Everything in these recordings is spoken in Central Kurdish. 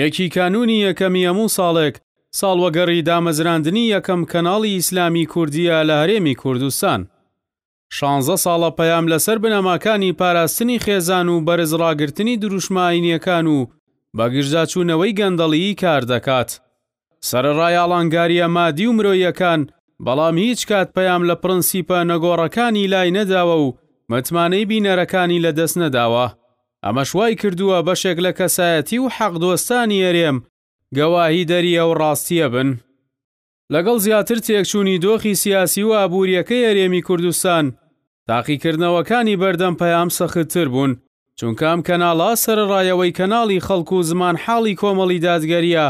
یەکی کانوونی یەکەمی هەموو ساڵێک، ساڵوەگەڕی دامەزراندنی یەکەم کەناڵی ئیسلامی کوردییە لە هەرێمی کوردستان. شانزە ساڵە پەیام لەسەر بنەماکانی پاراستنی خێزان و بەرز ڕاگرتنی دروشمە ئاینییەکان و بەگژداچوونەوەی گەندەڵیی کار دەکات. سەرەڕای ئاڵانگارییە مادی و مرۆییەکان، بەڵام هیچ کات پەیام لە پڕنسیپە نەگۆڕەکانی لای نەداوە و متمانەی بینەرەکانی لەدەست نەداوە. ئەمەش وای کردووە بەشێک لە کەسایەتی و حەقدۆستانی هەرێم گەواهیدەری ئەو ڕاستییە بن. لەگەڵ زیاتر تێکچوونی دۆخی سیاسی و ئابوورییەکەی هەرێمی کوردستان، تاقیکردنەوەکانی بەردەم پەیام سەختتر بوون، چونکە ئەم کەناڵە سەرەڕای ئەوەی کەناڵی خەڵک و زمانحاڵی کۆمەڵی دادگەرییە،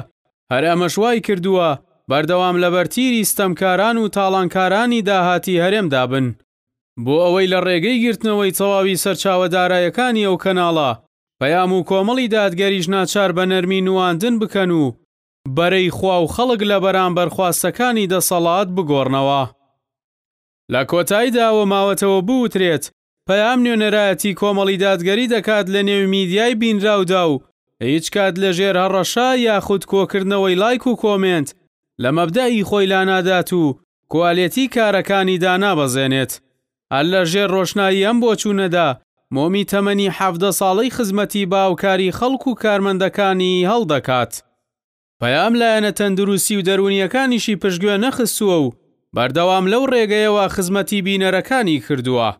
هەر ئەمەش وای کردووە بەردەوام لەبەر تیری ستەمکاران و تاڵانکارانی داهاتی هەرێمدا بن. بۆ ئەوەی لە ڕێگەی گرتنەوەی تەواوی سەرچاوە دارایەکانی ئەو کەناڵە، پەیام و کۆمەڵی دادگەریش ناچار بە نەرمی نواندن بکەن و بەرەی خوا و خەڵک لە بەرامبەر خواستەکانی دەسەڵات بگۆڕنەوە. لە کۆتاییدا ئەوە ماوەتەوە بوترێت، پەیام نوێنەرایەتی کۆمەڵی دادگەری دەکات لە نێو میدیای بینراودا و هیچ کات لە ژێر هەڕەشە یاخود کۆکردنەوەی لایک و کۆمێنت لە مەبدەئی خۆی لانادات و کوالێتی کارەکانی دانابەزێنێت. هەر لە ژێر ڕۆشنایی ئەم بۆچوونەدا، مۆمی تەمەنی 17 ساڵەی خزمەتی بە هاوکاری خەڵک و کارمەندەکانی هەڵدەکات. پەیام لایەنە تەندروستی و دەروونییەکانیشی پشتگوێ نەخستووە و بەردەوام لەو ڕێگەیەوە خزمەتی بینەرەکانی کردووە.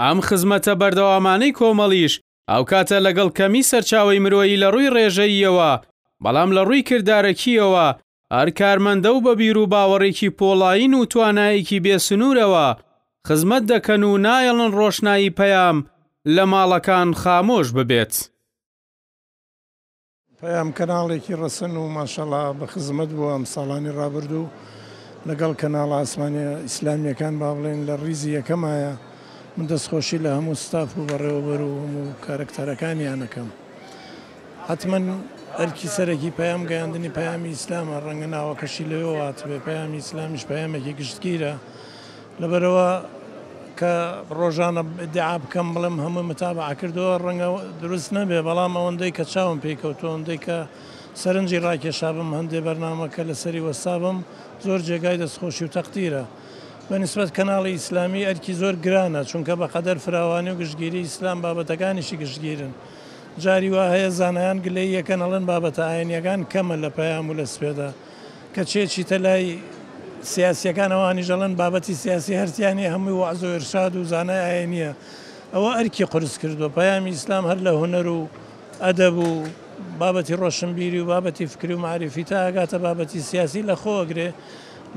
ئەم خزمەتە بەردەوامانەی کۆمەڵیش هاوکاتە لەگەڵ کەمی سەرچاوەی مرۆیی لە ڕووی ڕێژەییەوە، بەڵام لە ڕووی کردارەکییەوە هەر کارمەندە و بە بیروباوەڕێکی پۆڵایین و توانایەکی بێ سنوورەوە خزمەت دەکەن و نایەڵن ڕۆشنایی پەیام لە ماڵەکان خامۆش ببێت. پەیام کەناڵێکی ڕەسەن و ماشەڵا بە خزمەت بووە ئەم ساڵانی ڕابردوو لەگەڵ کەناڵە ئاسمانیە ئیسلامیەکان با بڵێین لە ڕیزی یەکەمایە من دەستخۆشی لە هەموو ستاف و بەڕێوەبەر و هەموو کارەکتەرەکانیان ئەکەم حەتمەن ئەرکی سەرەکی پەیام گەیاندنی پەیامی ئیسلامە ڕەنگە ناوەکەشی لەوێوە هاتبێ پەیامی ئیسلامیش پەیامێکی گشتگیرە لەبەرئەوە کە ڕۆژانە ئیدعا بکەم بڵێم هەمووی متابعە کردووە ڕەنگە دروست نەبێ بەڵام ئەوەندەی کە چاوم پێی کەوتووە ئەوەندەی کە سەرنجی ڕاکێشابم هەندێ بەرنامە کە لەسەری وەستابم زۆر جێگای دەستخۆشی و تەقدیرە بە نیسبەت کەناڵی ئیسلامی ئەرکی زۆر گرانە چونکە بەقەدەر فراوانی و گشتگیری ئیسلام بابەتەکانیشی گشتگیرن جاری وا هەیە زانایان گلەیی ئەکەن ئەڵێن بابەتە ئاینیەکان کەمە لە پەیام و لە سپێدا کەچی ئەچیتە لای سیاسیەکان ئەوانیش ئەڵێن بابەتی سیاسی هەر تیا نیە هەمووی وەعز و ئیرشاد و زانای ئاینیە ئەوە ئەرکی قورس کردووە پەیامی ئیسلام هەر لە هونەر و ئەدەب و بابەتی ڕۆشنبیری و بابەتی فکری و مەعریفی تا ئەگاتە بابەتی سیاسی لە خۆ ئەگرێ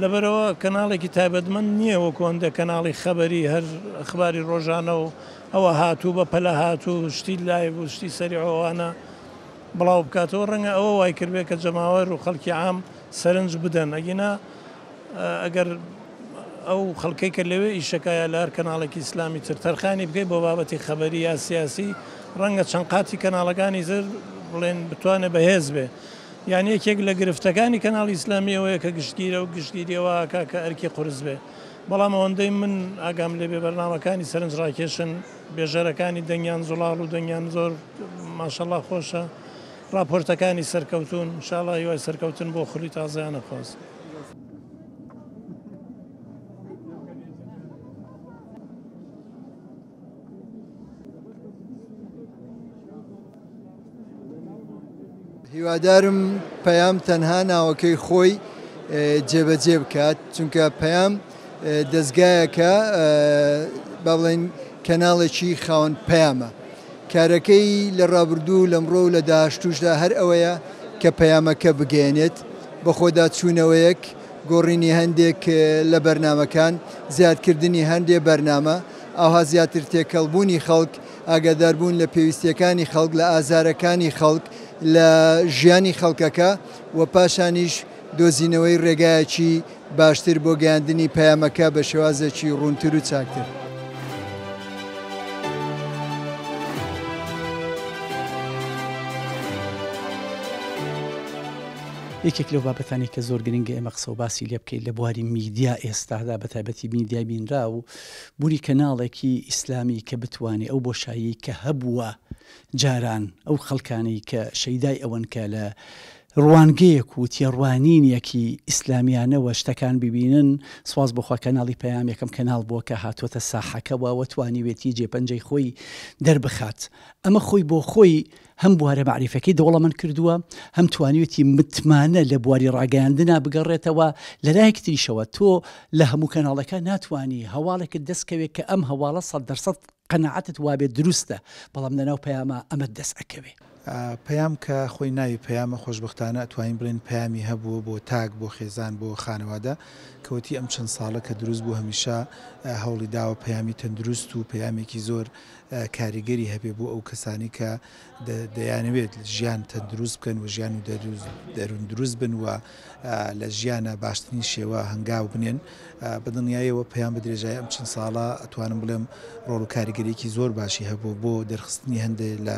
لەبەرئەوە کەناڵێکی تایبەتمەند نییە وەکو هەندێک کەناڵی خەبەری هەر ئەخباری ڕۆژانە و ئەوە هاتوو بە پەلە هاتوو شتی لایڤ و شتی سەریع و ئەوانە بڵاو بکاتەوە ڕەنگە ئەوە وای کردبێت کە جەماوەر و خەڵکی عام سەرنج بدەن ئەگینا ئەگەر ئەو خەڵکەی کە لەوێ ئیشەکە یا لە هەر کەناڵێکی ئیسلامی تر تەرخانی بکەیت بۆ بابەتی خەبەری یا سیاسی ڕەنگە چەند قاتی کەناڵەکانی تر بڵێن بتوانێت بەهێز بێ یان یەکێک لە گرفتەکانی کەناڵی ئیسلامی ئەوەیە کە گشتگیرە و گشتگیریەوە ئەکا کە ئەرکی قورس بێ بەڵام ئەوەندەی من ئاگام لێ بێ بەرنامەکانی سەرنجڕاکێشن بێژەرەکانی دەنگیان زوڵاڵ و دەنگیان زۆر ماشەڵا خۆشە ڕاپۆرتەکانی سەرکەوتوون ان شاءاللە هیوای سەرکەوتن بۆ خولی تازەیان ئەخوازم. هیوادارم پەیام تەنها ناوەکەی خۆی جێبەجێ بکات چونکە پەیام دەزگایەکە با بڵێین کەناڵێکی خاوەن پەیامە کارەکەی لە ڕابردوو و لەمڕۆ و لە داهاشتووشدا هەر ئەوەیە کە پەیامەکە بگەیەنێت، بەخۆدا چوونەوەیەک، گۆڕینی هەندێک لە بەرنامەکان، زیادکردنی هەندێ بەرنامە، ئاوها زیاتر تێکەڵبوونی خەڵک، ئاگاداربوون لە پێویستییەکانی خەڵک، لە ئازارەکانی خەڵک، لە ژیانی خەڵکەکە و پاشانیش دۆزینەوەی ڕێگایەکی باشتر بۆ گەیاندنی پەیامەکە بە شێوازێکی ڕوونتر و چاکتر. یەکێک لەو بابەتانەی کە زۆر گرنگە ئێمە قسە و باسی لێ بکەین لە بواری میدیا ئێستادا بە تایبەتی میدیای بینراو بوونی کەناڵێکی ئیسلامی کە بتوانێ ئەو بۆشایی کە هەبووە. جاران ئەو خەڵکانەی کە شەیدای ئەوەن کە لە ڕوانگەیەک و تێڕوانینێکی ئیسلامیانەوە شتەکان ببینن، سوپاس بۆ خوا کەناڵی پەیام یەکەم کەناڵ بووە کە هاتووەتە ساحەکەوە و توانیوێتی جێپەنجەی خۆی دەربخات. ئەمە خۆی بۆ خۆی هەم بوارە مەعریفەکەی دەوڵەمەند کردووە، هەم توانیوێتی متمانە لە بواری ڕاگەیاندنا بگەڕێتەوە، لەلایەکی تریشەوە تۆ لە هەموو کەناڵەکان ناتوانی هەواڵێکت دەست کەوێت کە ئەم هەواڵە 100% قەناعەتت وابێت دروستە، بەڵام لەناو پەیاما ئەمەت دەست ئەکەوێ. پەیام کە خۆی ناوی پەیامە خۆشبەختانە ئەتوانین بڵێین پەیامی هەبووە بۆ تاک بۆ خێزان بۆ خانەوادە کەوەتی ئەم چەند ساڵە کە دروست بوو هەمیشە هەوڵی داوە پەیامی تەندروست و پەیامێکی زۆر کاریگەری هەبێ بۆ ئەو کەسانی کە دەیانەوێت ژیان تەندروست بکەن و ژیان و دەروون دروست بن و لە ژیانە باشترین شێوە هەنگاو بنێن. بە دڵنیاییەوە پەیام بە درێژایی ئەم چەند ساڵە ئەتوانم بڵێم ڕۆڵ و کاریگەریەکی زۆر باشی هەبووە بۆ دەرخستنی هەندێ لە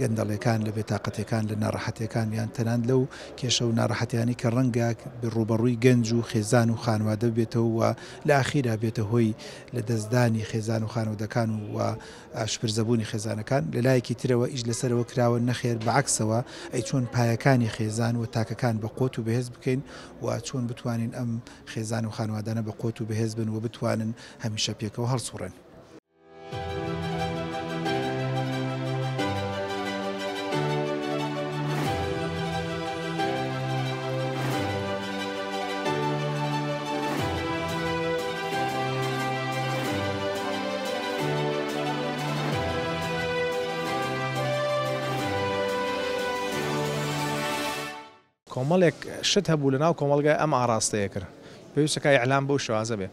گەندەڵیەکان، لە بێتاقەتیەکان، لە ناڕەحەتیەکان یان تەنانت لەو کێشە و ناڕەحەتیانەی کە ڕەنگە ڕووبەڕووی گەنج و خێزان و خانەوادە ببێتەوە و لە ئاخیرا بێتە هۆی لە دەستدانی خێزان و خانەوادەکان و شپرزەبوونی خێزانەکان. لە لایەکی ترەوە ئیش لەسەرەوە کراوە نەخێر بە عەکسەوە ئەی چۆن پایەکانی خێزان و تاکەکان بە قوت و بەهێز بکەین و چۆن بتوانین ئەم خێزان و خانەوادانە بە قوت و بەهێز بن و بتوانن هەمیشە پێکەوە هەڵسوڕێن. کۆمەڵێک شت هەبوو لەناو کۆمەڵگای ئەم ئاڕاستەیە کرد پێویستەکە ئیعلام بەو شێوازە بێ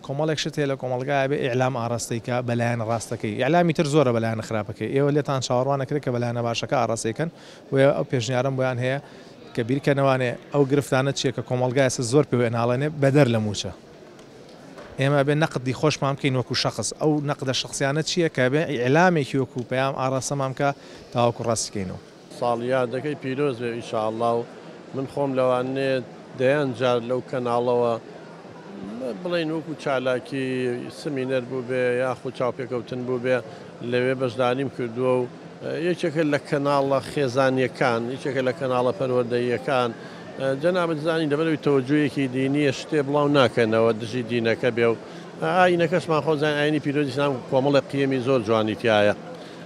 کۆمەڵێک شت هەیە لە کۆمەڵگایە بێ ئیعلام ئاڕاستەی کە بە لایەنە ڕاستەکەی ئیعلامی تر زۆرە بە لایەنە خراپەکەی ئێوە لێتان چاوەڕوان ئەکرێت کە بە لایەنە باشەکە ئاڕاستەی کەن بۆیە ئەو پێشنیارەم بۆیان هەیە کە بیرکەنەوانێ ئەو گرفتانە چیە کە کۆمەڵگا ئێستا زۆر پێوەی ئەناڵێنێ بەدەر لە موچە ئێمە ئەبێ نەقدی خۆشمان بکەین وەکو شەخس ئەو نەقدە شەخسیانە چیە کە ئەبێ ئیعلامێکی وەکو پەیام ئاڕاستەمان بکا تاوەکو ڕاستی کەینەوە. ساڵیادەکەی پیرۆز بێ ئیشاڵڵا و من خۆم لەوانەیە دەیان جار لەو کەناڵەوە بڵێین وەکو چالاکی سمینەر بووبێ یاخود چاوپێکەوتن بووبێ لەوێ بەشداریم کردووە و یەکێکە لە کەناڵە خێزانییەکان، یەکێکە لە کەناڵە پەروەردەییەکان. جەنابت زانی لەبەرئەوەی تەوەجوهێکی دینییە شتێ بڵاو ناکەنەوە دژی دینەکە بێ و ئایینەکەشمان خۆ زانین ئایینی پیرۆزی ئیسلام کۆمەڵێک قیەمی زۆر جوانی تیایە.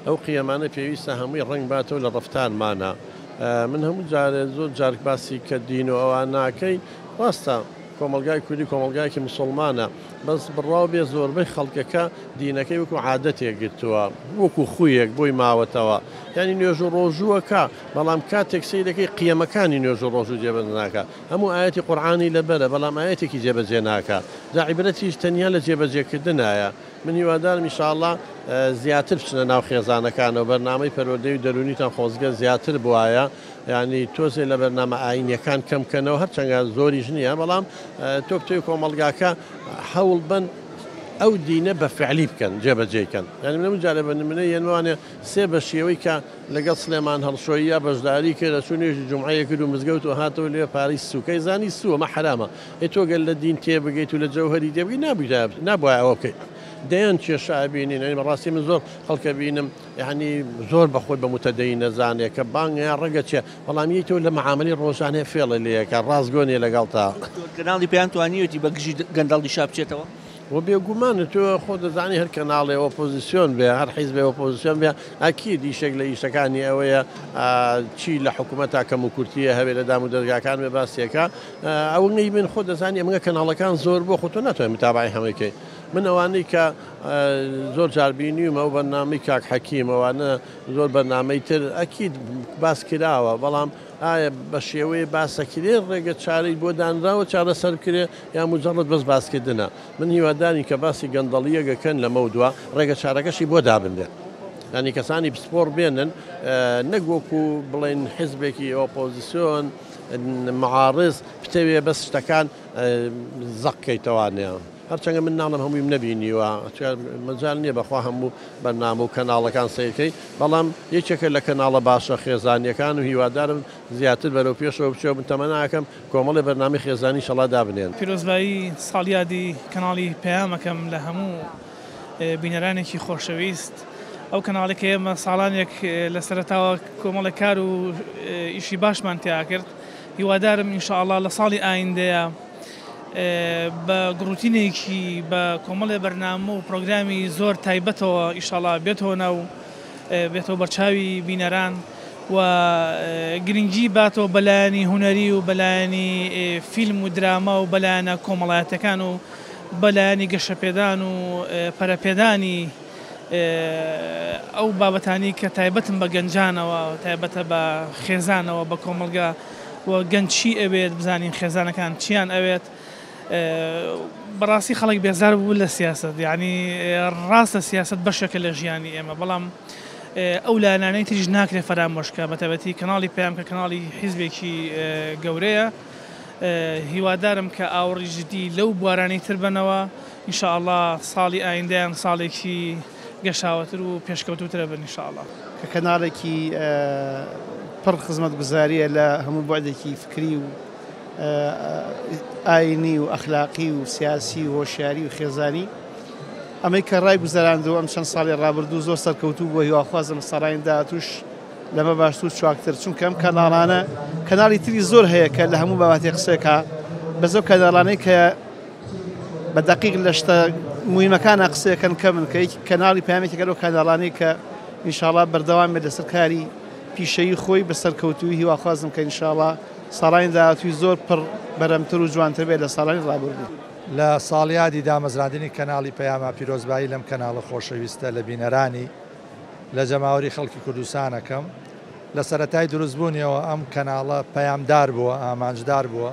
ئەو قیەمانە پێویستە هەمووی ڕەنگ باتەوە لە ڕەفتارمانا. من هەموو جارێ زۆر جار باسی کە دین و ئەوان ناکەی ڕاستە کۆمەڵگای کوردی کۆمەڵگایەکی مسوڵمانە بەس بڕواو بێ زۆربەی خەڵکەکە دینەکەی وەکو عادەتێک گرتووە وەکو خویەک بۆی ماوەتەوە یانی نوێژ و ڕۆژووەکە بەڵام کاتێک سەیرەکەی قیەمەکانی نوێژ و ڕۆژوو جێبەجێ ناکا هەموو ئایەتی قورعانی لەبەرە بەڵام ئایەتێکی جێبەجێ ناکا جا عیبرەتیش تەنیا لە جێبەجێکردنایە من هیوادارم ان شاء اللە زیاتر بچنە ناو خێزانەکانەوە بەرنامەی پەروەردەی و دەروونیتان خۆزگە زیاتر بوایە یانی تۆزێ لە بەرنامە ئاینیەکان کەم کەنەوە هەرچەنگە زۆریش نییە بەڵام تۆ بتەوێ کۆمەڵگاکە هەوڵ بەن ئەو دینە بە فعلی بکەن جێبەجێی کەن یانی من هەموو جارێ بە نمونە یەنوانێ سێ بە شێوەی کە لەگەڵ سلێمان هەڵشۆییا بەشداری کرد ئەچوو نوێژی جومعەیە کرد و مزگەوت و هاتەوە لێ پارەی سوکەی زانی سووە مە حەرامە ئەی تۆ گەر لە دین تێبگەیت و لە جەوهەری تێبگەیت نابوویتایە نابوایە ئەوە بکەیت دەیان کێشە ئەبینین یانی بەڕاستی من زۆر خەڵک ئەبینم یانی زۆر بە خۆی بە متدەین نەزانێ کە بانگ یا ڕەنگە چێ بەڵام یەیتەوە لە مەعامەلەی ڕۆژانەیە فێڵێ لێ ئەکا ڕاستگۆ نیە لەگەڵتا. دکتۆر کەناڵی پەیام توانیوێتی بە گژی گەندەڵیشا بچێتەوە؟ وە بێگومان تۆ خۆت دەزانی هەر کەناڵێ ئۆپۆزیسیۆن بێ هەر حیزبێ ئۆپۆزیسیۆن بێ ئەکید ئیشێک لە ئیشەکانی ئەوەیە چی لە حکوومەتا کەم و کورتیە هەبێ لە دام و دەزگاکان بێ باسیەکە ئەوەی من خۆت دەزانی ئەمە کەناڵەکان زۆر بۆ خۆ تۆ ناتوانانی متابعەی هەمووی کەی من ئەوانەی کە زۆر جار بینیومە ئەو بەرنامەی کاک حەکیم ئەوانە زۆر بەرنامەی تر ئەکید باس کراوە بەڵام ئایا بە شێوەیە باسەکرێ ڕێگە چارەی بۆ دانراوە چارەسەر بکرێ یا موجەڕەد بەس باسکردنە من هیوادارین کە باسی گەندەڵییەک ئەکەن لەمەودوا ڕێگە چارەکەشی بۆ دابنرێ یانی کەسانی پسپۆڕ بێنن نەک وەکو بڵێن حزبێکی ئۆپۆزیسیۆن معارض بتەوێ بەس شتەکان زەق کەیتەوانێ هەرچەنگە من ناڵم هەموویم نەبینیوە مەجال نییە بەخوا هەموو بەرنامە و کەناڵەکان سەیرکەی بەڵام یەکێکە لە کەناڵە باشە خێزانیەکان و هیوادارم زیاتر بەرەو پێشەوە بچێ و من تەمەناکەم کۆمەڵێ بەرنامەی خێزانی ئیشەڵا دابنێن. پیرۆزبایی ساڵیادی کەناڵی پەیام ئەکەم لە هەموو بینەرانێکی خۆشەویست. ئەو کەناڵی کە ئێمە ساڵانێک لە سەرەتاوە کۆمەڵێک کار و ئیشی باشمان تیا کرد، هیوادارم ان شاء اللە لە ساڵی ئایندەیا بە گڕوتینێکی بە کۆمەڵێ بەرنامە و پرۆگرامی زۆر تایبەتەوە ان شاء اللە بێتەوە ناو بێتەوە بەرچاوی بینەران و گرنگی باتەوە بەلایەنی هونەری و بەلایەنی فیلم و دراما و بەلایەنە کۆمەڵایەتەکان و بەلایەنی گەشەپێدان و پەرەپێدانی ئەو بابەتانەی کە تایبەتن بە گەنجانەوە، تایبەتە بە خێزانەوە، بە کۆمەڵگا و گەنج چی ئەوێت، بزانین خێزانەکان چیان ئەوێت. بەڕاستی خەڵک بێزار بوو لە سیاسەت، یانی ڕاستە سیاسەت بەشێکە لە ژیانی ئێمە، بەڵام ئەو لایەنانەی تریش ناکرێت فەرامۆش بکا، بەتایبەتی کەناڵی پەیام کە کەناڵی حیزبێکی گەورەیە. هیوادارم کە ئاوڕی جدی لەو بوارانەی تر بەنەوە. ان شاء اللە ساڵی ئایندەیان ساڵێکی گەشاوەتر و پێشکەوتووترە بن ان شاء اللە. کە کەناڵێکی پڕ خزمەتگوزارییە لە هەموو بوعدێکی فکری و ئاینی و ئەخلاقی و سیاسی و هۆشیاری و خێزانی، ئەمەی کە ڕای گوزەراندووە ئەم چەند ساڵی ڕابردوو زۆر سەرکەوتوو بووە، هیواخوازم ساڵانی داهاتووش لەمە باشتر و چاکتر، چونکە ئەم کەناڵانە کەناڵی تری زۆر هەیە کە لە هەموو بابەتێک قسەکا، بەس ئەو کەناڵانەی کە بە دەقیق لە شتە موهیمەکانا قسەکەن کەمن، کە یەکی کەناڵی پەیام یەکێکە لەو کەناڵانەی کە ئینشاڵا بەردەوام بێت لەسەر کاری پیشەیی خۆی بە سەرکەوتوویی، هیواخوازم کە ئینشاڵا ساڵانی داهاتووی زۆر پڕ بەرەمتر و جوانتر بێت لە ساڵانی ڕابردوو. لە ساڵیادی دامەزراندنی کەناڵی پەیاما پیرۆزبایی لەم کەناڵە خۆشەویستە لە بینەرانی، لە جەماوەری خەڵکی کوردستان ئەکەم. لە سەرەتای دروستبوونیەوە ئەم کەناڵە پەیامدار بووە، ئامانجدار بووە،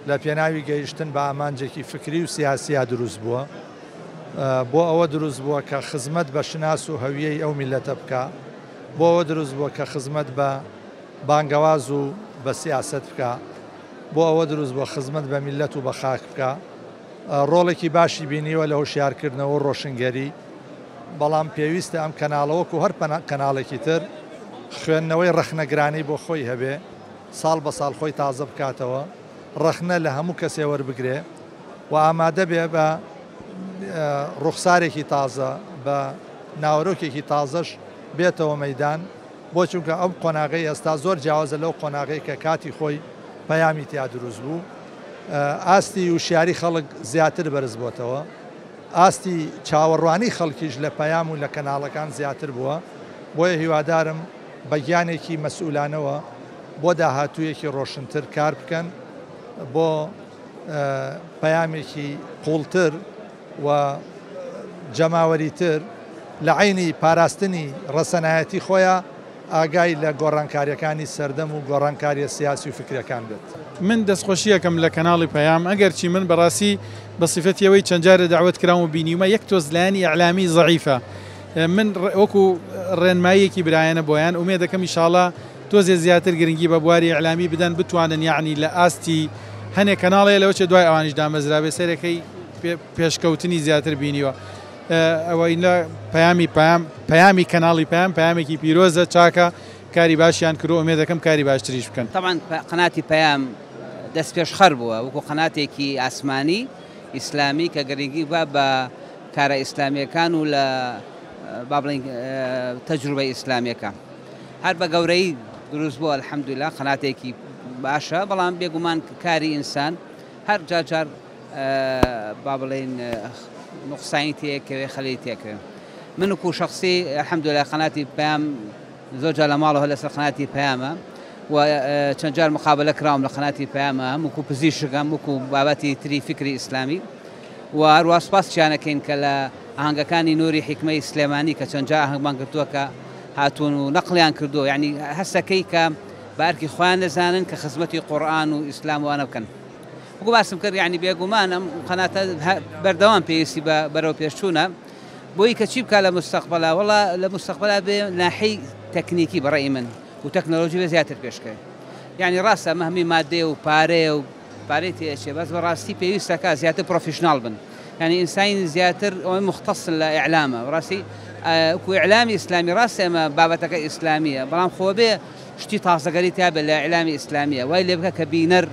لە پێناوی گەیشتن بە ئامانجێکی فکری و سیاسیا دروست بووە. بۆ ئەوە دروست بووە کە خزمەت بە شناس و هەویەی ئەو میللەتە بکا. بۆ ئەوە دروست بووە کە خزمەت بە بانگەواز و بە سیاسەت بکا. بۆ ئەوە دروست بووە خزمەت بە میللەت و بە خاک بکا. ڕۆڵێکی باشی بینیوە لە هۆشیارکردنەوە و ڕۆشنگەری. بەڵام پێویستە ئەم کەناڵە وەکو هەر کەناڵێکی تر خوێندنەوەی ڕەخنەگرانەی بۆ خۆی هەبێ، ساڵ بە ساڵ خۆی تازە بکاتەوە، ڕەخنە لە هەموو کەسێ وەربگرێ و ئامادە بێ بە ڕوخسارێکی تازە، بە ناوەرۆکێکی تازەش بێتەوە مەیدان، بۆ چونکە ئەم قۆناغەی ئێستا زۆر جیاوازە لەو قۆناغەی کە کاتی خۆی پەیامی تیا دروست بوو، ئاستی وشیاری خەڵک زیاتر بەرز بۆتەوە. ئاستی چاوەڕوانی خەڵکیش لە پەیام و لە کەناڵەکان زیاتر بووە، بۆیە هیوادارم بە گیانێکی مەسئولانەوە بۆ داهاتوویەکی ڕۆشنتر کار بکەن، بۆ پەیامێکی قووڵتر و جەماوەریتر لە عەینی پاراستنی ڕەسەنایەتی خۆیا ئاگای لە گۆڕانکارییەکانی سەردەم و گۆڕانکارییە سیاسی و فیکرییەکان بێت. من دەستخۆشیەکەم لە کەناڵی پەیام ئەگەرچی من بەڕاستی بە سیفەتی ئەوەی چەند جارێ دەعوەت کراوم و بینیومە یەک تۆز لایەنی ئیعلامی زەعیفە من وەکو ڕێنماییەکی برایانە بۆیان ئومێدەکەم ئیشاڵا تۆزێ زیاتر گرنگی بە بواری ئیعلامی بدەن بتوانن یەعنی لە ئاستی هەنێ کەناڵ هەیە لەوەچێ دوای ئەوانیش دامەزرابێ سەرەکەی پێشکەوتنی زیاتر بینیوە ئەوەی لە پەیامی پەیام پەیامی کەناڵی پەیام پەیامێکی پیرۆزە چاکە کاری باشیان کردوە ئومێدەکەم کاری باشتریش بکەن. تەبعەن قەناتی پەیام دەستپێشخەر بووە وەکو قەناتێکی ئاسمانی ئیسلامی کە گرنگی با بە کارە ئیسلامیەکان و لە با بڵێین تەجروبە ئیسلامیەکە هەر بە گەورەی دروست بووە الحمدللە قەناتێکی باشە بەڵام بێگومان کاری ئینسان هەر جار جار با بڵێین نوقسانی تێکەوێ خەلی تێکەوێ من وکو شخصی الحمدلله قەناتی پەیام زۆر جار لە ماڵەوە لەسەر قەناتی پەیامە و چەند جار مقابلە کراوم لە قەناتی پەیامە هەم وکو پزیشک هەم وکو بابەتی تری فکری ئیسلامی و هەروە سپاس چیانەکەین کە لە ئاهەنگەکانی نوری حیکمەی سلێمانی کە چەند جار ئاهەنگمان گرتووە کە هاتوون و نەقلیان کردووە یعنی هەستەکەی کە بە ئەرکی خۆیان دەزانن کە خزمەتی قورئان و ئیسلام وانە بکەن. وەکو باسم کرد یانی بێگومان ئەم قەناتە بەردەوام پێویستی بە بەرەو پێشچوونە بۆی کە چی بکا لە مستەقبەلا وەڵا لە مستەقبەلا بێ ناحەی تەکنیکی بە ڕەئی من و تەکنەلۆژی بێ زیاتر پێشکەوێ یانی ڕاستە ئەمە هەمووی مادەیە و پارەیە و پارەی تێئەچێ بەس بەڕاستی پێویستەکە زیاتر پرۆفیشناڵ بن یانی ئینسانی زیاتر ئەوەی مختصن لە ئیعلامە بەڕاستی وەکو ئیعلامی ئیسلامی ڕاستە ئێمە بابەتەکە ئیسلامیە بەڵام خۆ بێ شتی تازەگەری تیا بێت لە ئیعلامی ئیسلامیە وای لێ بکە کە بینەر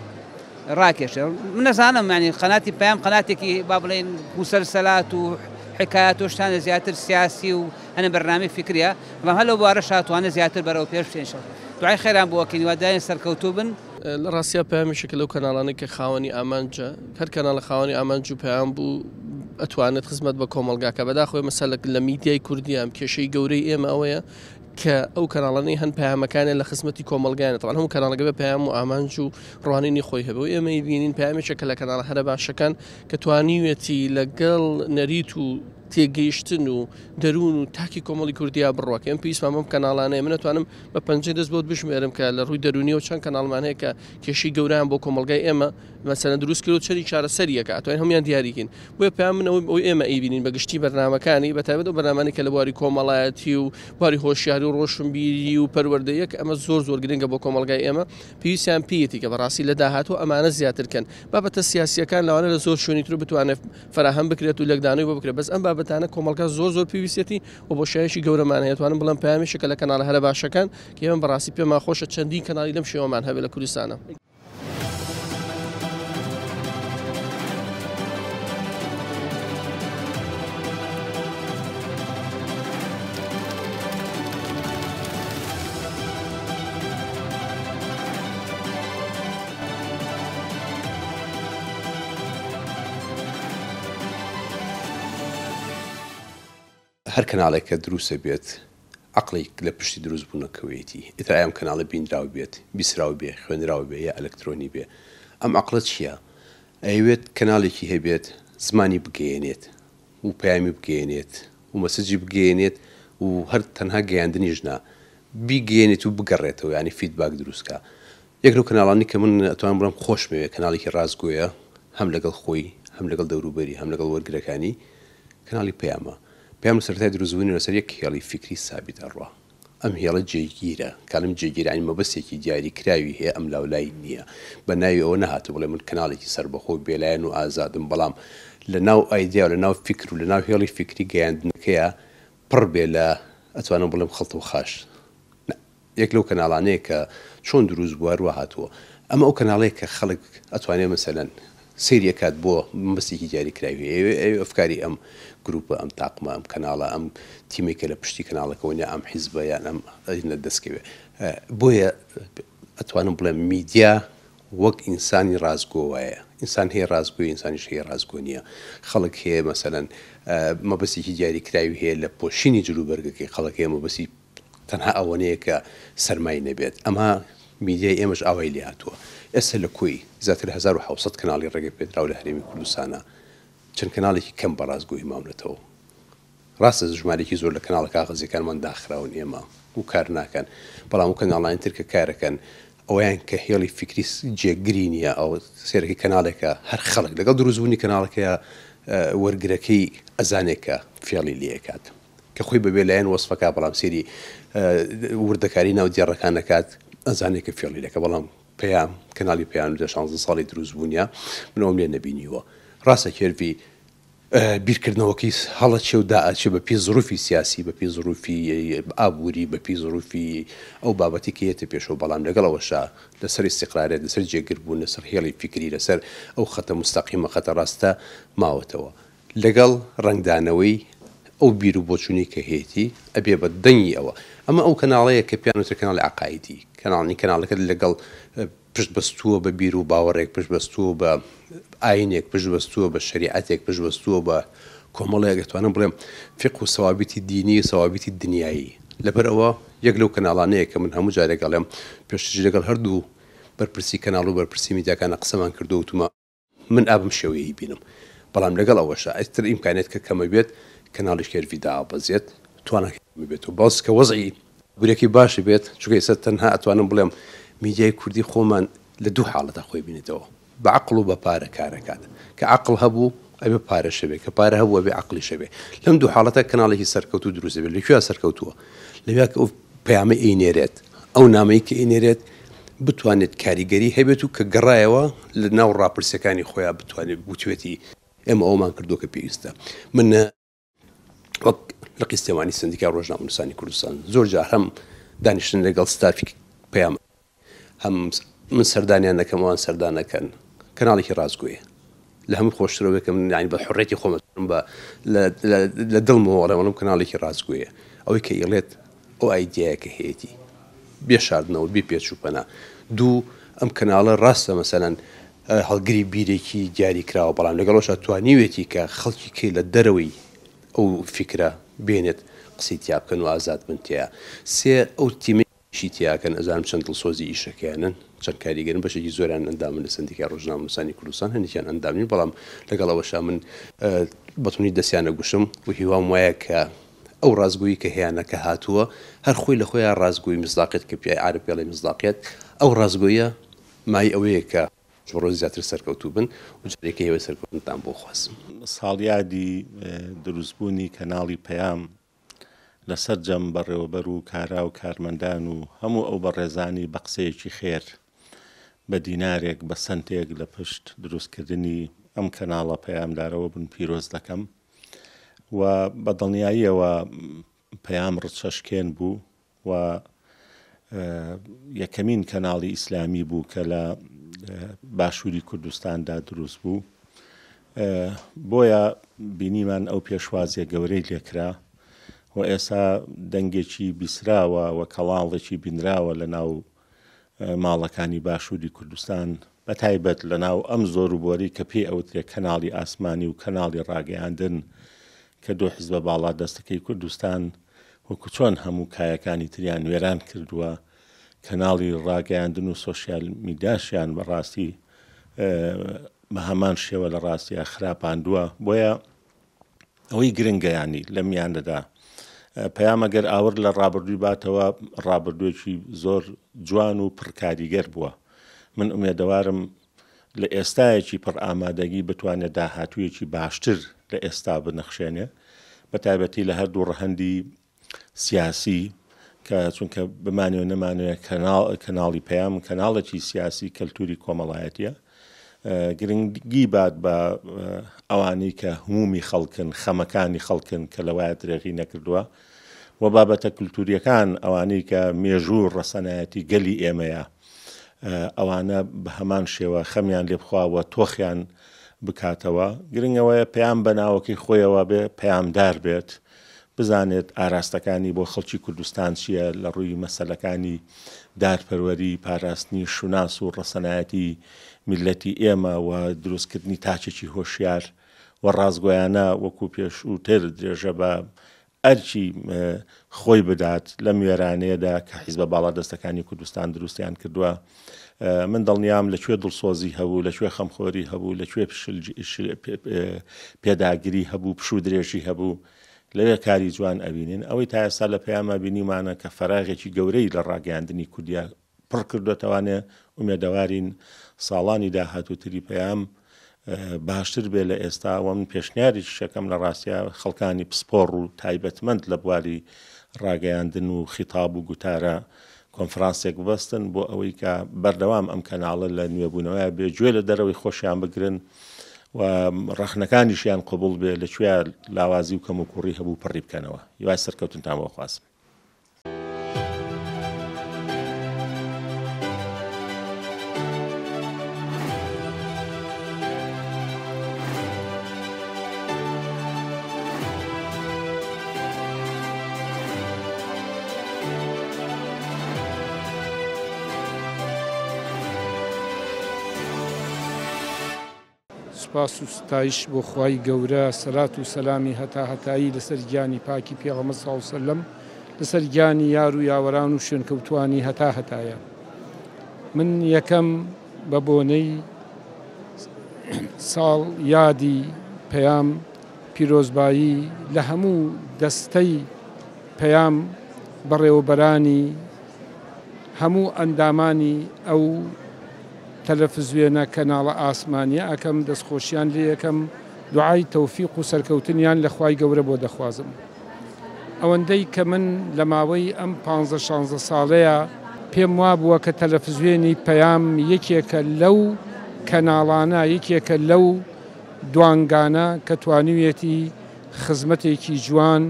ڕاکێشێ من نەزانم یانی قەناتی پەیام قەناتێکی با بڵێین موسەلسەلات و حکایەت و شتانە زیاتر سیاسی و هەنە بەرنامەی فیکریە بەڵام هەر لەو بوارەشا توانێ زیاتر بەرەو پێش بچێ ان شاء اللە دوعای خێران بۆ ئەکەین هیوادارین سەرکەوتوو بن. لە ڕاستیا پەیام یەکێکە لەو کەناڵانەی کە خاوەنی ئامانجە، هەر کەناڵە خاوەنی ئامانج و پەیام بوو ئەتوانێت خزمەت بە کۆمەڵگا کە بەداخەوە ئێمە سەلک لە میدیای کوردیە ئەم کێشەی گەورەی ئێمە ئەوەیە کە ئەو کەناڵانەی هەن پەیامەکانیان لە خزمەتی کۆمەڵگایانە تەبعەن هەموو کەناڵەکە بێ پەیام و ئامانج و ڕوانینی خۆی هەبێ و ئێمە ئەیبینین پەیامێکە لە کەناڵە هەرە باشەکان کە توانیویەتی لەگەڵ نەریت و تێگەیشتن و دەروون و تاکی کۆمەڵی کوردیا بڕوا کە ئێمە پێویستمان بەم کەناڵانەیە من ئەتوانم بە پەنجەی دەست بۆت بژمێرم کە لە ڕووی دەروونیەوە چەند کەناڵمان هەیە کە کێشەی گەورەیان بۆ کۆمەڵگای ئێمە مەسەلەن دروست کرد و چەندی چارەسەریەکە ئەتوانین هەموویان دیاریکەین بۆیە پەیام من ئەوەی ئێمە ئەیبینین بە گشتی بەرنامەکانی بە تایبەت ئەو بەرنامانەی کە لە بواری کۆمەڵایەتی و بواری هۆشیاری و ڕۆشنبیری و پەروەردەیە کە ئەمە زۆر زۆر گرنگە بۆ کۆمەڵگای ئێمە پێویستیان پێیەتی کە بەڕاستی لە داهاتوو ئەمانە زیاتر کەن بابەتە سیاسیەکان لەوانە لە زۆر شوێنی تر بتوانێت فەراهەم بکرێت و لێکدانەوەی بۆ بکرێت بەس ئەم بابەتانە کۆمەڵگا زۆر زۆر پێویستیەتی و بۆشایەکی گەورەمان هەیە توانم بڵێم پەیامێکە لە کەناڵە هەرە باشەکان کە ئێمە بەڕاستی پێمان خۆشە چەندین کەناڵی لەم شێوەمان هەبێت لە کوردستانە. هەر کەناڵێک کە دروست ئەبێت عەقڵێک لە پشتی دروست بوونەکەوەیەتی، ئیتر ئایا ئەم کەناڵە بینراو بێت، بیسراو بێ، خوێنراو بێ یا ئەلەکترۆنی بێ. ئەم عەقڵە چییە؟ ئەیەوێت کەناڵێکی هەبێت زمانی بگەیەنێت و پەیامی بگەیەنێت و مەسجی بگەیەنێت و هەر تەنها گەیاندنیش نا، بیگەیەنێت و بگەڕێتەوە یانی feedback دروست کا. یەک لەو کەناڵانەی کە من ئەتوانم بڵێم خۆشمەوێ کەناڵێکی ڕاستگۆیە هەم لەگەڵ خۆی هەم لەگەڵ دەوروبەری هەم لەگەڵ وەرگرەکانی کەناڵی پەیامە. پەیام لە سەرەتای دروستبوونی لەسەر یەک هێڵی فیکری سابیت ئەڕوا. ئەم هێڵە جێگیرە. کالم جێگیر یانی مەبەستێکی دیاری کراوی هەیە ئەم لاولای نییە. بە ناوی ئەوە نەهاتوو بڵێ من کەناڵێکی سەربەخۆ و بێلایەن و ئازادم بەڵام لە ناو ئایدیا و لە ناو فیکر و لە ناو هێڵی فیکری گەیاندنەکەیا پڕ بێ لە ئەتوانم بڵێم خڵتە و خاش. نا. یەک لەو کەناڵانەیە کە چۆن دروست بووە هەروا هاتووە. ئەمە ئەو کەناڵەیە کە خەڵک ئەتوانێ مەسەلەن سەیری ئەکات بۆ مەبەستێکی دیاری کراوی هەیە ئەیەوێ ئەیەوێ ئەفکاری ئەم گروپە ئەم تاقمە ئەم کەناڵە ئەم تیمەی کە لە پشتی کەناڵەکەوەن یا ئەم حیزبە یان ئەم ئەینە دەست کەوێ بۆیە ئەتوانم بڵێم میدیا وەک ئینسانی ڕاستگۆ وایە ئینسان هەیە ڕاستگۆی ئینسانیش هەیە ڕاستگۆ نییە خەڵک هەیە مەسەلەن مەبەستێکی دیاری کراوی هەیە لە پۆشینی جلوبەرگەکەی خەڵک هەیە مەبەستی تەنها ئەوەنەیە کە سەرمای نەبێت ئەمە میدیای ئێمەش ئاوای لێهاتووە ئێستا لە کۆی زیاتر لە 1700 کەناڵی ڕێگە پێدراو لە هەرێمی کوردستانە چەند کەناڵێکی کەم بە ڕاستگۆیی ماونەتەوە ڕاستە ژمارێکی زۆر لە کەناڵە کاغەزیەکانمان داخراون ئێمە و کار ناکەن بەڵام و کەناڵانی تر کە کارەکەن ئەوەیان کە هێڵی فیکری جێگری نییە ئەو سێرەکی کەناڵێکە هەر خەڵک لەگەڵ دروستبوونی کەناڵەکەیە وەرگرەکەی ئەزانێک کە فێڵی لێکات کە خۆی بە بێلایەن وەسفەکا بەڵام سەیری وردەکاری ناو دێڕەکان ئەکات ئەزانێ کە فێڵی لەکە بەڵام پەیام کەناڵی پەیام لە شانزە ساڵی دروست بوونیا من ئەوم لێ نەبینیوە ڕاستە کێرڤی بیرکردنەوەکەی هەڵەچێ و دائەچێ بە پێی زروفی سیاسی بە پێی زروفی ئابووری بە پێی زروفی ئەو بابەتی کە یەتە پێشەوە بەڵام لەگەڵ ئەوەشا لەسەر ئیستیقرارێت لەسەر جێگر بوون لەسەر هێڵی فیکری لەسەر ئەو خەتە موستەقیمە خەتە ڕاستە ماوەتەوە لەگەڵ ڕەنگدانەوەی ئەو بیر و بۆچوونەی کە هەیەتی ئەبێ بە دەنگی ئەوە. ئەمە ئەو کەناڵەیە کە پێیان وترێ کەناڵی عەقایدی. کەناڵنی کەناڵەکەت لەگەڵ پشت بەستووە بە بیر و باوەڕێک، پشت بەستووە بە ئاینێک، پشت بەستووە بە شەریعەتێک، پشت بەستووە بە کۆمەڵێک ئەتوانم بڵێم فیقه و سەوابیتی دینی و سەوابیتی دنیایی. لەبەر ئەوە یەک لەو کەناڵانەیە کە من هەموو جارێک ئەڵێم پێشتریش لەگەڵ هەردوو بەرپرسی کەناڵ و بەرپرسی میدیاکانا قسەمان کردووە وتومە، من ئا بەم شێوەیەی بینم بەڵام لەگەڵ ئەوەشا ئیتر ئیمکانیەت کە کەمە بێت کەناڵی کێرڤی دابەزێت تواناکەی کەمە بێت و بەس کە وەزعی ئابوریەکەی باش بێت چونکە ئێستا تەنها ئەتوانم بڵێم میدیای کوردی خۆمان لە دوو حاڵەتا خۆی بینێتەوە بە عەقڵ و بە پارە کار ئەکات کە عەقڵ هەبوو ئەبێ پارەش هەبێ کە پارە هەبوو ئەبێ عەقڵیش هەبێ لەم دوو حاڵەتە کەناڵێکی سەرکەوتوو دروست دەبێت لە کوێیا سەرکەوتووە لەویا کە ئەو پەیامەی ئەینێرێت ئەو نامەی کە ئەینێرێت بتوانێت کاریگەری هەبێت و کە گەڕایەوە لە ناو ڕاپرسیەکانی خۆیان بتوانێت بوتوێتی ئێمە ئەومان کردووە کە پێویستە من وەک لقی سلێمانی سندیکای ڕۆژنامەنووسانی کوردستان زۆر جار هەم دانیشتن لەگەڵ ستافی پەیام هەم من سەردانیان دەکەم ئەوان سەردان دەکەن کەناڵێکی ڕاستگۆیە. لە هەمووی خۆشتر ئەوەیە کە من یانی بە حوڕیەتی خۆم ئەتوانم بە لە دڵمەوە ئەڵێم ئەڵێم کەناڵێکی ڕاستگۆیە ئەوەی کە ئیڵێت ئەو ئایدیایە کە هەیەتی بێ شاردنەوە بێ پێچ و پەنا دوو ئەم کەناڵە ڕاستە مەسەلەن هەڵگری بیرێکی دیاری کراوە بەڵام لەگەڵەوەشا توانیوێتی کە خەڵکی کەی لە دەرەوەی ئەو فیکرە بێنێت قسەی تیا بکەن و ئازاد بن تێیا سێ ئەو تیمەی ئیشی تیاکەن ئەزانم چەند دڵسۆزی ئیشەکەیانن چەند کاریگەرن بەشێکی زۆریان ئەندامن لە سەندیکای ڕۆژنامەنووسانی کوردستان هەندێکیان ئەندام نین بەڵام لەگەڵ ئەوەشا من بەتونی دەستیان ئەگوشم و هیوام وایە کە ئەو ڕاستگۆیی کە هەیانە کە هاتووە هەر خۆی لە خۆیان ڕاستگۆی مزداقیت کە پیای عەرەب پێڵێ مزداقیت ئەو ڕاستگۆیە مای ئەوەیە کە ڕۆژ زیاتر سەرکەوتوو بن و جارێکە هیوای سەرکەوتنتان بۆ خوازم. ساڵیادی دروستبوونی کەناڵی پەیام لە سەرجەم بەڕێوەبەر و کارا و کارمەندان و هەموو ئەو بەڕێزانی بە قسەیەکی خێر، بە دینارێک، بە سەنتێک لە پشت دروستکردنی ئەم کەناڵە پەیامدارەوە بوون پیرۆز دەکەم و بە دڵنیاییەوە پەیام ڕچەشکێن بوو و یەکەمین کەناڵی ئیسلامی بوو کە لە باشووری کوردستاندا دروست بوو بۆیە بینیمان ئەو پێشوازیە گەورەی لێکرا و ئێسا دەنگێکی بیسراوە و کەڵاڵێکی بینراوە لە ناو ماڵەکانی باشووری کوردستان بە تایبەت لە ناو ئەم زۆر و بۆری کە پێی ئەوترێ کەناڵی ئاسمانی و کەناڵی ڕاگەیاندن کە دوو حیزبە باڵادەستەکەی کوردستان وەکو چۆن هەموو کایەکانی تریان وێران کردووە کەناڵی ڕاگەیاندن و سۆشیال میدیاشیان بە ڕاستی بە هەمان شێوە لە ڕاستیا خراپاندووە بۆیە ئەوەی گرنگە ینی لە میانەدا پەیام ئەگەر ئاور لە ڕابردووی باتەوە ڕابردوویەکی زۆر جوان و پڕکاریگەر بووە من ئومێدەوارم لە ئێستایەکی پڕ ئامادەگی بتوانێت داهاتوویەکی باشتر لە ئێستا بنەخشێنێ بە تایبەتی لە هەردوو ڕەهەندی سیاسی کە چونکە بمانەوێ نەمانەوێ کەناڵ کەناڵی پەیام کەناڵێکی سیاسی کەلتوری کۆمەڵایەتیە گرنگی بات بە ئەوانەی کە همومی خەڵکن خەمەکانی خەڵکن کە لەوایە درێغی نەکردووە و بابەتە کللتوریەکان ئەوانەی کە مێژوو ڕەسەنایەتی گەلی ئێمەیە ئەوانە بە هەمان شێوە خەمیان لێ بخوا و تۆخیان بکاتەوە گرنگ ئەوەیە پەیام بە ناوەکەی خۆیەوە بێ پەیامدار بێت بزانێت ئاراستەکانی بۆ خەڵکی کوردستان چییە لە ڕووی مەسەلەکانی دادپەروەری، پاراستنی شوناس و ڕەسەنایەتی میللەتی ئێمە و دروستکردنی تاکێکی هۆشیار و ڕاستگۆیانە وەکو پێشووتر درێژە بە ئەرکی خۆی بدات لەم وێرانەیەدا کە حیزبە باڵادەستەکانی کوردستان دروستیان کردووە. من دڵنیام لە کوێ دڵسۆزی هەبوو، لە کوێ خەمخۆری هەبوو، لە کوێ پێداگری هەبوو، پشوو درێژی هەبوو، لەوێ کاری جوان ئەبینین. ئەوەی تا ئێستا لە پەیاما بینیومانە کە فەراغێکی گەورەی لە ڕاگەیاندنی کوردیا پڕ کردۆتەوانێ، ئومێدەوارین ساڵانی داهاتووتری پەیام باشتر بێ لە ئێستا و من پێشنیاریش ئەکەم لە ڕاستیا خەڵکانی پسپۆڕ و تایبەتمەند لە بواری ڕاگەیاندن و خیتاب و گوتارە کۆنفرانسێک ببەستن بۆ ئەوەی کە بەردەوام ئەم کەناڵە لە نوێبوونەوەیا بێ گوێ لە دەرەوەی خۆشیان بگرن و ڕەخنەکانیشیان قبوڵ بێ لە کوێ لاوازی و کەموکوڕی هەبوو پڕی بکەنەوە هیوای سەرکەوتنتان بۆ خوازم. سوپاس و ستایش بۆ خوای گەورە سەلات و سەلامی هەتا هەتایی لەسەر گیانی پاکی پێغەمبەر صلی اللە وسلم لەسەر گیانی یار و یاوەران و شوێنکەوتوانی هەتا هەتایە من یەکەم بە بۆنەی ساڵ یادی پەیام پیرۆزبایی لە هەموو دەستەی پەیام بەڕێوەبەرانی هەموو ئەندامانی ئەو تەلەفزوێنە کەناڵە ئاسمانیە ئەکەم دەستخۆشیان لێ ئەکەم دوعای تەوفیق و سەرکەوتنیان لە خوای گەورە بۆ دەخوازم ئەوەندەی کە من لە ماوەی ئەم پانزە شانزە ساڵەیا پێم وابووە کە تەلەفزوێنی پەیام یەکێکە لەو کەناڵانە یەکێکە لەو دوانگانە کە توانیویەتی خزمەتێکی جوان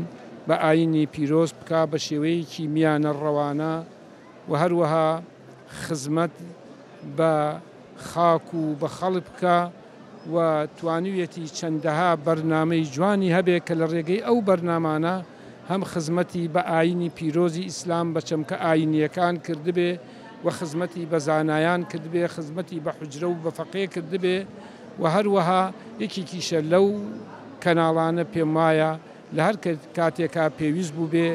بە ئاینی پیرۆز بکا بە شێوەیەکی میانە ڕەوانە و هەروەها خزمەت بە خاک و بە خەڵک بکا. و توانیویەتی چەندەها بەرنامەی جوانی هەبێ کە لە ڕێگەی ئەو بەرنامانە هەم خزمەتی بە ئایینی پیرۆزی ئیسلام بە چەمکە ئایینییەکان کردبێ و خزمەتی بە زانایان کردبێ، خزمەتی بە حوجرە و بە فەقێ کردبێ و هەروەها یەکێکیشە لەو کەناڵانە پێموایە لە هەر کاتێکا پێویست بووبێ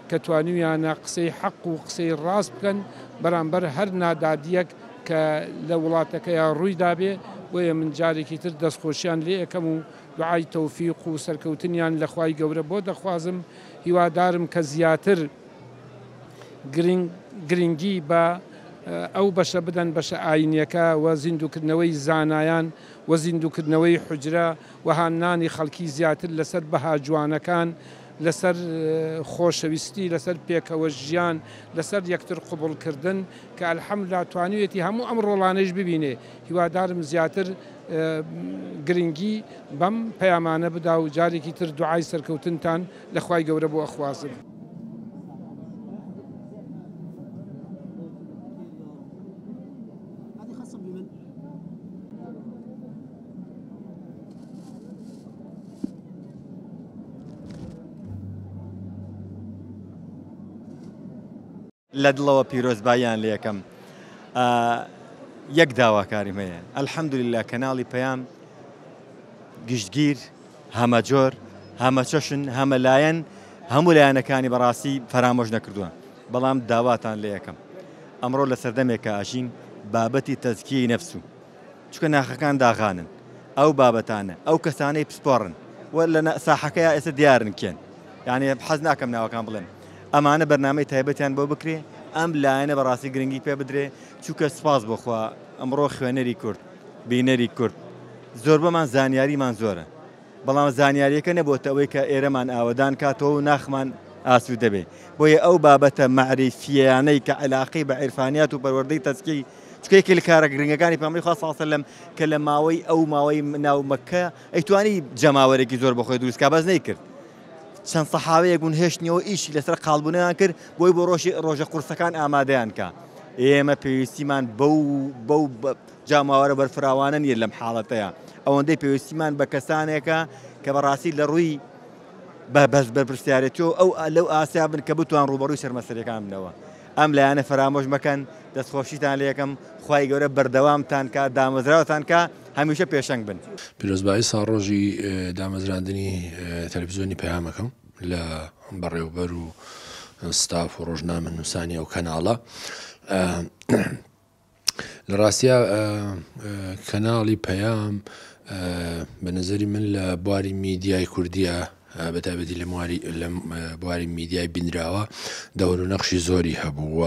کە توانیویانە قسەی حەق و قسەی ڕاست بکەن بەرامبەر هەر نادادییەک کە لە وڵاتەکەیا ڕووی دابێ، بۆیە من جارێکی تر دەستخۆشیان لێ ئەکەم و دوعای تەوفیق و سەرکەوتنیان لە خوای گەورە بۆ دەخوازم، هیوادارم کە زیاتر گرنگی بە ئەو بەشە بدەن، بەشە ئاینیەکە و زیندووکردنەوەی زانایان و زیندووکردنەوەی حوجرە و هاننانی خەڵکی زیاتر لەسەر بەها جوانەکان، لەسەر خۆشەویستی، لەسەر پێکەوە ژیان، لەسەر یەکتر قبوڵکردن کە الحمدللە توانیویەتی هەموو ئەم ڕۆڵانەیش ببینێ، هیوادارم زیاتر گرنگی بەم پەیامانە بدا و جارێکی تر دوعای سەرکەوتنتان لە خوای گەورە بۆ ئەخوازم. لە دڵەوە پیرۆزباییان لێکەم یەک داواکاریم هەیە الحمدللە کەناڵی پەیام گشتگیر هەمەجۆر هەمەچەشن هەمەلایەن هەموو لایەنەکانی بەڕاستی فەرامۆش نەکردووە بەڵام داواتان لێ یەکەم ئەمڕۆ لە سەردەمێکا ئەژین بابەتی تەزکیەی نەفس و چونکە ناخەکان داغانن ئەو بابەتانە ئەو کەسانەی پسپۆڕن و لە ساحەکەیا ئێستا دیارن کێن یعنی حەز ناکەم ناوەکان بڵێم ئەمانە بەرنامەی تایبەتیان بۆ بکرێ ئەم لایەنە بەڕاستی گرنگی پێ بدرێ چونکە سپاس بۆخوا ئەمڕۆ خوێنەری کورد بینەری کورد زۆربەمان زانیاریمان زۆرە بەڵام زانیاریەکە نەبۆتە ئەوەی کە ئێرەمان ئاوەدان کاتەوە و ناخمان ئاسوودە بێ بۆیە ئەو بابەتە مەعریفییانەی کە عەلاقەی بە عیرفانیات و پەروەردەی تەزکیەی چونکە یەکێک لە کارە گرنگەکانی پێغەمبەری خوا صلی اللە علیە وسلم کە لە ماوەی ئەو ماوەی ناو مەککە ئەیتوانی جەماوەرێکی زۆر بۆ خۆی دروست کا بەس نەیکرد چەند سەحاوەیەک بوون هێشتنیەوە ئیشی لەسەر قاڵبوونیان کرد بۆی بۆ ڕۆژی ڕۆژە قورسەکان ئامادەیان کا ئێمە پێویستیمان بەو بەو جاماوەرە بەرفراوانە نییە لەم حاڵەتەیا، ئەوەندەی پێویستیمان بە کەسانێکە کە بەڕاستی لە ڕووی بە بەس بەرپرسیارێتیەوە ئەو لەو ئاستیا بن کە بتوان ڕووبەڕووی چەرمەسەریەکان بنەوە. ئەم لایەنە فەرامۆش مەکەن، دەستخۆشیتان لێکەم، خوای گەورە بەردەوامتان کا، دامەزراوتان کا، هەمیشە پێشەنگ بن. پیرۆزبایی ساڵڕۆژی دامەزراندنی تەلەفزیۆنی پەیامەکەم لە بەڕێوبەر و ستاف و ڕۆژنامەنووسانی ئەو کەناڵە. لە ڕاستیا کەناڵی پەیام بە نەزەری من لە بواری میدیای کوردیە بە تایبەتی لە مواری لە بواری میدیای بینراوە دەور و نەخشی زۆری هەبوو و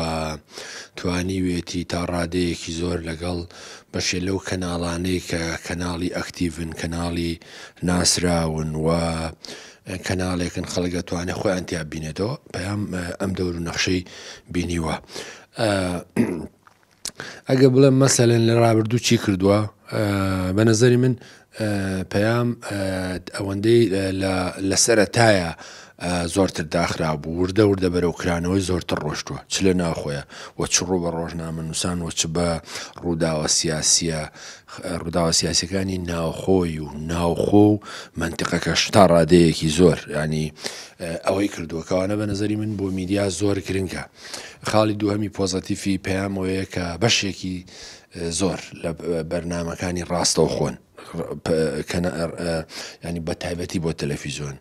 توانیوێتی تا ڕادەیەکی زۆر لەگەڵ بەشێ لەو کەناڵانەی کە کەناڵی ئەکتیڤن کەناڵی ناسراون و کەناڵێکن خەڵک ئەتوانێت خۆیان تیا بینێتەوە پەیام ئەم دەور و نەخشەی بینیوە. ئەگە بڵێم مەسەلەن لە ڕابردوو چی کردووە بە نظری من پەیام ئەوەندەی لە سەرەتایە زۆرتر داخرا بوو وردە وردە بەرەو کرانەوەی زۆرتر ڕۆشتووە چ لە ناوخۆیە و چ ڕوو بە ڕۆژنامە نووسان و چ بە ڕووداوە سیاسیە ڕووداوە سیاسەکانی ناوخۆی و ناوخۆ و منتیقەکەش تا ڕادەیەکی زۆر ینی ئەوەی کردووە کەوانە بە نظری من بۆ میدیا زۆر گرنگە خاڵی دووهەمی پۆزەتیفی پەیام ئەوەیە کە بەشێکی زۆر لە بەرنامەکانی ڕاستەوخۆن ینی بە تایبەتی بۆ تەلەفیزیۆن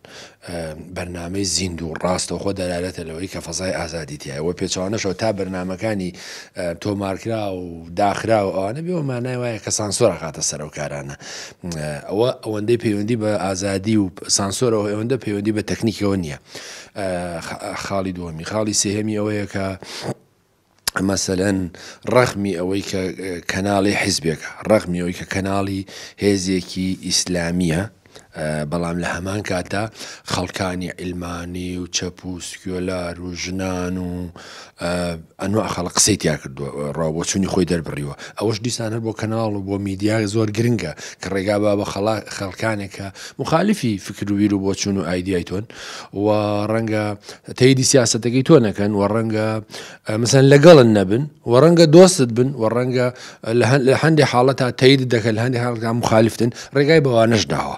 بەرنامەی زیند و ڕاستەوخۆ دەلالەتە لەوەی کە فەزای ئازادی تایە وە پێچوانەشەوە تا بەرنمەکانی تۆمارکرا و داخرا و ئەوانە بێەوە مانای وایە کە سانسۆر خاتە سەر ئەو کارانە ئەوە ئەوەندەی پەیوەندی بە ئازادی و سانسۆرەوە ئەوەندە پەیوەندی بە تەکنیکەوە نییە خاڵی دووەمی خاڵی سێهەمی ئەوەیە کە مەسەلەن ڕەخمی ئەوەی کە کەناڵی حیزبێکە ڕەخمی ئەوەی کە کەناڵی هێزێکی ئیسلامیە. بەڵام لە هەمان کاتا خەڵکانی عیلمانی و چەپ و سکیۆلار و ژنان و ئەنواع خەڵک قسەی تیا کردووە ڕاوبۆچوونی خۆی دەربڕیوە ئەوەش دیسان هەر بۆ کەناڵ و بۆ میدیا زۆر گرنگە کە ڕێگا با بە خەڵکانێک کە مخالفی فکر و بیر و بۆچوون و ئایدیای تۆن و ڕەنگە تەیدی سیاسەتەکەی تۆ نەکەن و ڕەنگە مەسەن لەگەڵن نەبن و ڕەنگە دۆستت بن و ڕەنگە لە هەندێک حاڵەتا تەیدت دەکەن لە هەندێک حاڵەتا مخالفتن ڕێگای بەوانەش داوە.